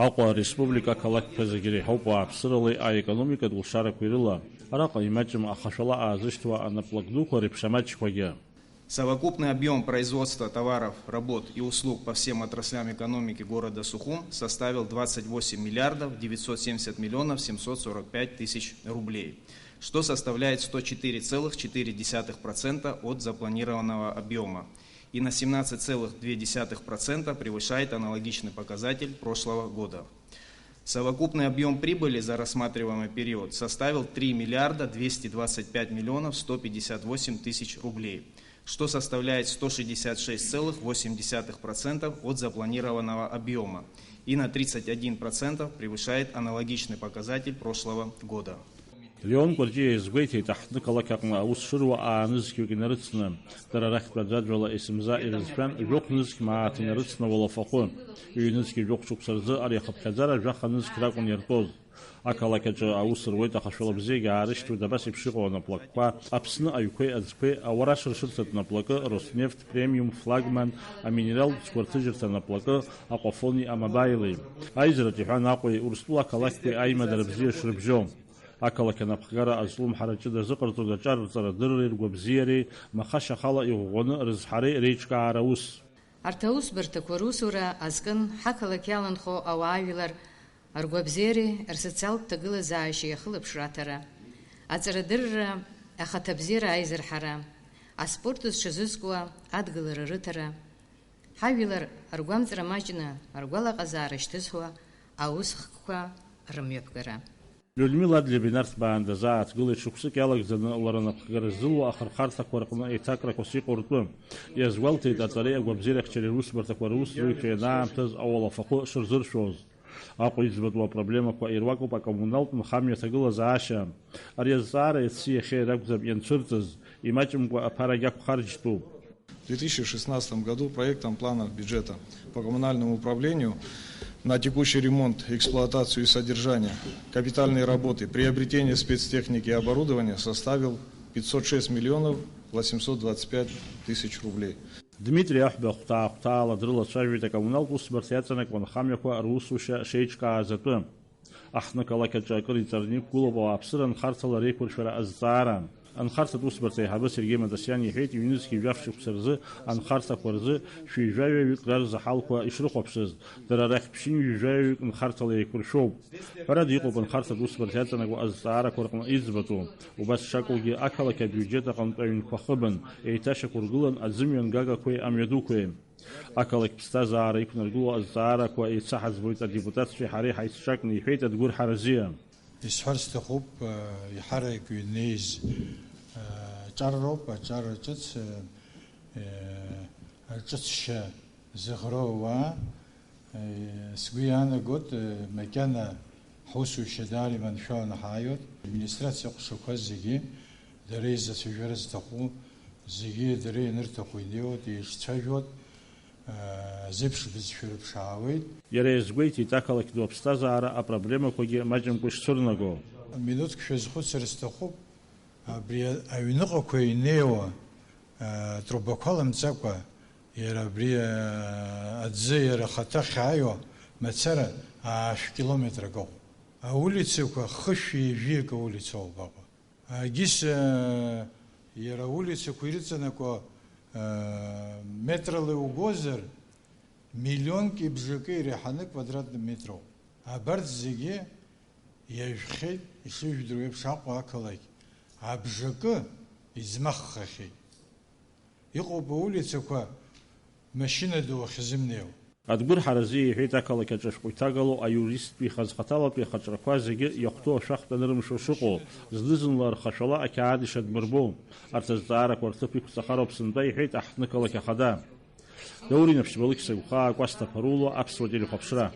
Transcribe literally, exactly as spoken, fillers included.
Аҟәа ареспублика ақалақьқәа зегьы иреиҳауп ауааԥсыралеи аекономикатә лшарақәеи рыла. Араҟа имаҷым ахашәала аазышьҭуа анаплак дуқәа реиԥш амаҷқәагьы. Совокупный объем производства товаров, работ и услуг по всем отраслям экономики города Сухум составил двадцать восемь миллиардов девятьсот семьдесят миллионов семьсот сорок пять тысяч рублей, что составляет сто четыре целых четыре десятых процента от запланированного объема и на семнадцать целых две десятых процента превышает аналогичный показатель прошлого года. Совокупный объем прибыли за рассматриваемый период составил три миллиарда двести двадцать пять миллионов сто пятьдесят восемь тысяч рублей, что составляет сто шестьдесят шесть целых восемь десятых процента от запланированного объема и на тридцать один процент превышает аналогичный показатель прошлого года. Леон Кәарҷиа иазгәеиҭеит, аҳҭнықалақь аҟны аус шыруа аанызқьҩык инарыцны, дара рахьтә аӡәаӡәала есымза ирызшәан жәохә нызқь мааҭ инарыцны ауалафахәы. Ҩнызқь жәохә шықәса рзы ари ахыԥхьаӡара жәаха нызқь ракәын иартәоз. Ақалақь аҿы аус руеит ахашәала бзиагьы аарышьҭуеит абас еиԥш иҟоу анаплакқәа, Аԥсны аҩқәеи аӡқәеи, ауара шыршырҭатә наплакы, Роснефть, Премиум, Флагман, аминералтә цқәа рҭыжьырҭа наплакы, Аҟәафони амобаили. Аизараҿы иҳәан Аҟәеи Урыстәыла ақалақьқәеи аимадара бзиа шрыбжьоу. Ақалақь анапхгара азлымҳара ҷыда зыҟарҵоз аҿар рҵарадырреи ргәабзиареи, маха-шьахала иӷәӷәаны рызҳареи реиҿкаара аус. Арҭ аусбарҭақәа русура азкын ҳақалақь иаланхо ауаажәлар ргәабзиареи рсоциалтә ҭагылазаашьеи ахылаԥшра аҭара, аҵарадырра, ахаҭабзиара аизырҳара, аспорт зҽазызкуа адгылара рыҭара, ҳажәлар ргәамҵра маҷны ргәалаҟазаара шьҭызхуа аусхкқәа рымҩаԥгара. Людмила Адлеиба инарҭбаан дазааҭгылеит шықәсык иалагӡаны лара напхгара ззылуа ахырхарҭақәа рҟны еиҭакрақәас иҟоу ртәы. Иазгәалҭеит аҵареи агәабзиарахьчареи русбарҭақәа русзуҩцәа ианаамҭаз ауалафахәы шырзыршәоз. Аҟәа иӡбатәу апроблемақәа ируакуп акоммуналтә нхамҩа аҭагылазаашьа. Ари азҵаара иаци иахьеи ракәӡам ианцәырҵыз, имаҷымкәа аԥарагь ақәхарџьтәуп. В две тысячи шестнадцатом году проектом плана бюджета по коммунальному управлению на текущий ремонт, эксплуатацию и содержание, капитальные работы, приобретение спецтехники и оборудования составил пятьсот шесть миллионов восемьсот двадцать пять тысяч рублей. Дмитри Аҳәба хәҭаа-хәҭаала дрылацәажәеит акоммуналтә усбарҭа иаҵанакуа анхамҩақәа русушьа шеиҿкааз атәы. Аҳҭнықалақь аҿы акыр иҵарны иқәгылоуп ауааԥсыра анхарҭала реиқәыршәара азҵаара. Анхарҭатә усбарҭа аиҳабы Сергеи Матасиан иҳәеит, ҩнызқьи жәаф шықәса рзы анхарҭақәа рзы шәи жәаҩаҩык рарзаҳалқәа ишрыхәаԥшыз, дара рахь ԥшьынҩажәаҩык нхарҭала еиқәыршәоуп. Ҳәарада, иҟоуп анхарҭатә усбарҭа иаҵанакуа азҵаарақәа рҟны иӡбатәу. Убас шакәугьы, ақалақь абиуџьет аҟынтә аҩнқәа хыбын, еиҭашьақәыргылан аӡымҩан гагақәеи амҩадуқәеи. Ақалақь ԥсҭазаара иқәнаргыло азҵаарақәа еицаҳаӡбоит адепутатцәеи ҳареи ҳаицҿакны, иҳәеит Адгәыр Ҳаразиа. Исҳәар сҭахуп, э, иҳарак ҩнеиз, э, аҿар роуп, аҿар ҿыц, э, э, аҿыцшьа зыӷроу ауаа, э, сгәы иаанагоит, э, макьана ҳусушьа даара иманшәаланы ҳааиуеит. Администрациа ҟәшақәа зегьы, дара изацәажәара зҭаху зегьы, дара ианырҭаху инеиуеит, еицәажәоит, э, зеиԥш бызшәа рыԥшаауеит. Иара иазгәеиҭеит ақалақь ду аԥсҭазаара апроблемақәагьы маҷымкәа ишцәырнаго. Минуҭк шәазхәыцыр сҭахуп, абри аҩныҟақәа инеиуа, э, трубақәа ламҵакәа, иара абри, э, аӡы иара ахаҭа ахьааиуа мацара аашә километрак ауп. Аулицақәа хышәи ҩажәи акы аулицоуп Аҟәа. Агьыс, э, иара аулицақәа ирыҵанакуа, э, метрала иугозар, миллионки бжакы иреиҳаны квадратный метроуп. Абарҭ зегьы иажәхьеит, ишыжәдыруа еиԥш, Аҟәа ақалақь абжакы иӡмаххахьеит. Иҟоуп аулицақәа машьына ду ахьзымнеиуа. Адгәыр Ҳаразиа иҳәеит, ақалақь аҿы ашәҟәы иҭагало аиуристтәи ихазхаҭалатәи ахаҿрақәа зегьы иахәҭоу ашәахтә анырымшо шыҟоу, зны-зынла рхашәала ақьаад ишадмырбо. Арҭ азҵаарақәа рҭыԥ иқәҵахароуп сынтәа, иҳәеит аҳҭнықалақь ахада. Даур Инаԥшьба, Алықьса Гәхаа, Кәасҭа Ԥаруло, Аԥсуа телехәаԥшра.